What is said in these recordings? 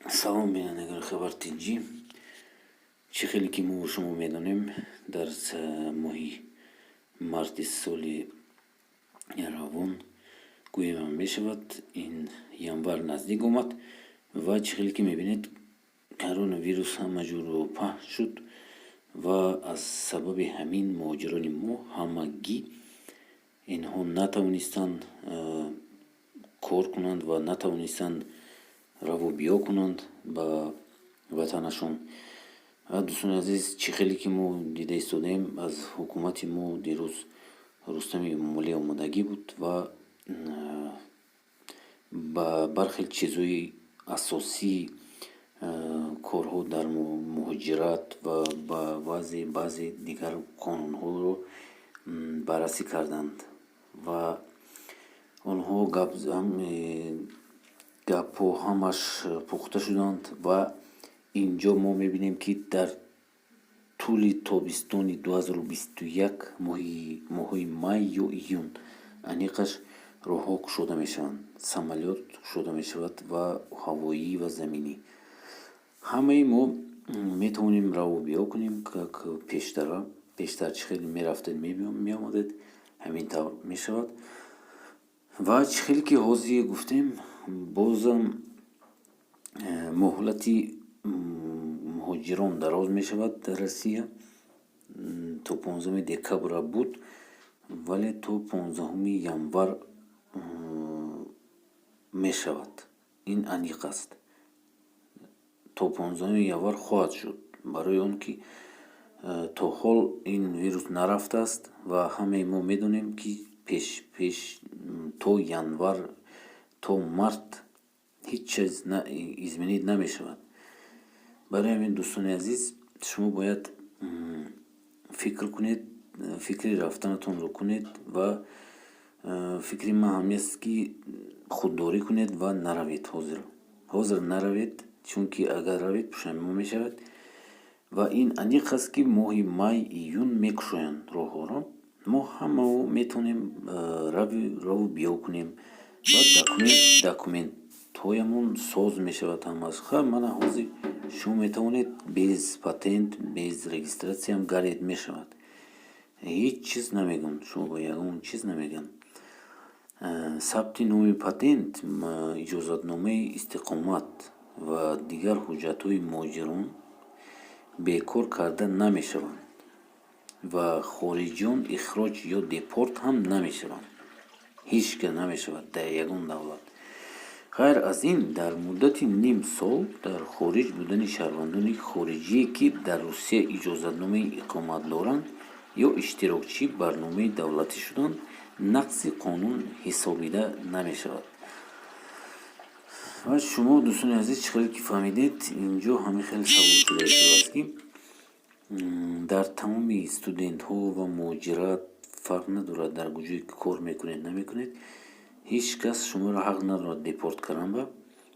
Салом, бинандагони Хабар Тҷ. Чӣ хеле ки мо шумо медонем, дар моҳи марти соли равон гӯем мешавад, ин январ наздик омад ва чӣ хеле ки мебинед, коронавирус ҳама ҷурро паҳн шуд ва аз сабаби ҳамин муҳоҷирони мо ҳамагӣ инҳо натавонистанд кор кунанд ва натавонистанд раву биё кунанд ба ватанашон. Ва, дӯстони азиз, чӣ хеле ки мо дида истодаем, аз ҳукумати мо дирӯз Рустами Эмомалӣ омодагӣ буд ва ба бархел чизҳои асосии корҳо дар муҳоҷират ва ба вазъи баъзе дигар қонунҳоро баррасӣ карданд ва онҳо гапҳо ҳамаш пухта шуданд. Ва инҷо мо мебинем, ки дар тӯли тобистони 2021, моҳҳои май ё июн, аниқаш, роҳҳо кушода мешаванд, самолёт кушода мешавад ва ҳавоӣ ва заминӣ. Ҳамаи мо метавонем раву биё кунем, как пештара. Пештар чӣ хеле мерафтед, меомадед, ҳамин тавр мешавад. Ва чӣ хеле ки ҳозир гуфтем, бозам муҳлати муҳоҷирон дароз мешавад дар Россия. То 15 декабра буд, вале то 15 январ мешавад. Ин аниқ аст, то 15 январ хоҳад шуд, барои он ки то ҳол ин вирус нарафтааст ва ҳамаи мо медонем, ки пеш пеш то январ, то март ҳеҷ чиз изменить намешавад. Барои ҳамин, дӯстони азиз, шумо бояд фикр кунед, фикри рафтанатонро кунед. Ва фикри ман ҳамин аст, ки худдорӣ кунед ва наравед ҳозир. Ҳозир наравед, чунки агар равед, пушаймон мешавед. Ва ин аниқ аст, ки моҳи май, июн мекушоянд роҳҳоро. Мо ҳамао метавонем раву биё кунем ва документҳоямон соз мешавад ҳамааш. Ха, мана ҳозир шумо метавонед без патент, без регистрация ам гардед, мешавад. Ҳеҷ чиз намегӯянд, шумо ба ягон чиз намегӯянд. Сабти номи патент, иҷозатномаи истиқомат ва дигар ҳуҷҷатҳои муҳоҷирон бекор карда намешаванд ва хориҷиён ихроҷ ё депорт ҳам намешаванд. Ҳеҷ кас намешавад дар ягон давлат. Ғайр аз ин, дар муддати ним сол дар хориҷ будани шаҳрвандони хориҷие, ки дар Русия иҷозатномаи иқомат доранд ё иштирокчии барномаи давлатӣ шуданд, нақзи қонун ҳисобида намешавад. Ва шумо, дӯстони азиз, чӣ хеле ки фаҳмидед, инҷо ҳамин хеле савол шуда истодааст, ки дар тамоми студентҳо ва муҳоҷират фарқ надорад, дар куҷое ки кор мекунед, намекунед, ҳеҷ кас шуморо ҳақ надорад депорт кардан. Ба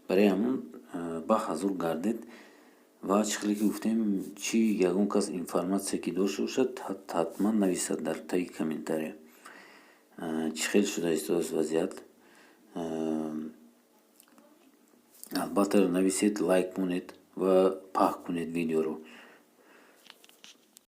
барои ҳамон ба ҳазур гардед. Ва чӣ хеле ки гуфтем, чӣ ягон кас информация ки дошта бошад, ҳатман нависад дар таги комментария, чӣ хел шуда истодааст вазъият. Албатта, нависед, лайк монед ва паҳн кунед видеоро.